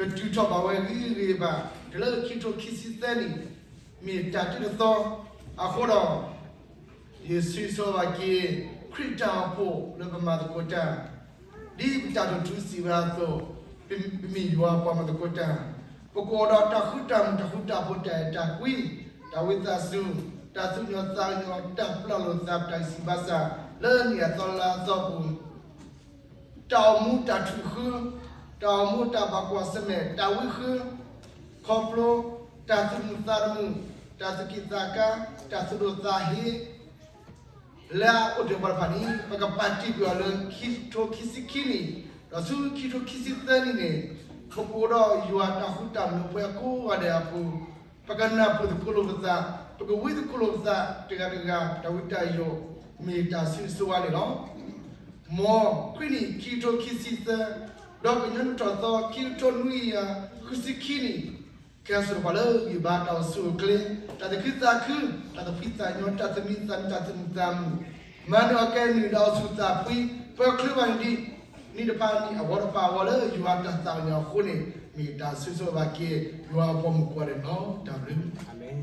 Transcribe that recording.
ပတုၤထီၣ်ဘၣ်ဝဲဂ့ၤဂ့ၤဘၣ် တုၤလၢခံကထိခံဆံသၢနံၣ် မ့ၢ်တၢ်တၢတသီအဃိဒီး ယဆၢဂ့ၤဆၢဝါဘၣ်က့ၤ ခရံာ်တၢ်အိၣ်ဖှိၣ်လၢပမၤသကိးတၢ်, ဒ်ပတၢ်တိာ်ထူစံးဝဲအသိး, ပမ့ၢ်ယွၤအပှၤမၤသကိးတၢ်, ပကအိၣ်ဒီးတၢ်ဃူတၢ်မုာ် တၢ်ဃူတၢ်ဖိး တၢ်အဲၣ်တၢ်ကွံ, တၢ်ဝံသးစူၤ, တၢ်သူၣ်ကညီၤသးကညီၤ, တၢ်ပျၢ်လိာ်သး ပတၢ်ဂံၢ်စၢ်ဘါစၢ် လၢနံၣ်အသီလါအသီပူၤ တၢ်အိၣ်မူတၢ်ထုးဃု, တၢ်အိၣ်မူတၢ်ဘၣ်ကွၢ်ဆၢၣ်မဲာ် တၢ်ဝံဃု, ခီဖျိ တၢ်သူၣ်မုာ်သးတမုာ်, တၢ်သူၣ်က့ၣ်သးကါ, တၢ်သူၣ်ဒိၣ်သးဟ့, လၢအအိၣ်တ့ၢ်ပှၤတဖၣ်န့ၣ် ပကပာ်တ့ၢ်ကွံာ်အီၤလၢခံကထိခံဆံခံနံၣ်, ဒီးဆူခံကထိခံဆံသၢနံၣ်န့ၣ်, ပကအိၣ်ဒီးယွၤတၢ်ဃူတၢ်မုာ်လၢပှဲၤကိးဂၤဒဲးအပူၤ, ပကနၢ်ပၢၢ်သကိးလိာ်ပသး, ပကဝံသကိးလိာ်ပသး တဂၤတဂၤ တၢ်ဝံတၢ်ယိာ် မ့ၢ်တၢ်ဆၢဂ့ၤဆၢဝါန့ၣ်လီၤ. မ်ခွံနံၣ်ခံကထိခံဆံသၢ, ဒီးကညီနုာ်ထီၣ်သီ ခံကထိနွံကယၤဃုဆံခံနံၣ်, ကဲဆိၣ်ပှၤလၢဂံၢ်ဘါ တၢ်အိၣ်ဆူၣ်အိၣ်ချ့, တၢ်သူၣ်ခုသးခု, တၢ်သူၣ်ဖှံသးညီ, တၢ်သူၣ်မံသးမုာ်, တၢ်သူၣ်မုာ်သးမုာ်, မၤနၢၤအီၤကဲနုာ် ဒီးအိၣ်ဆူၣ်သးဖှံ, ပၢချ့ဘၣ်နံၣ်ဒ်နံၣ်တဖၣ်နံၣ် အဝီတဖၣ်အဝီ လၢယွၤတၢ်သးကညီၤအဃိန့ၣ်, မ့ၢ်တၢ်ဆၢဂ့ၤဆၢဝါဘၣ်က့ၤ ယွၤအပှၤမုၣ်ကိးဂၤဒဲးန့ၣ်လီၤ. တၢ်ဘျုး, အၤမ့ၣ်.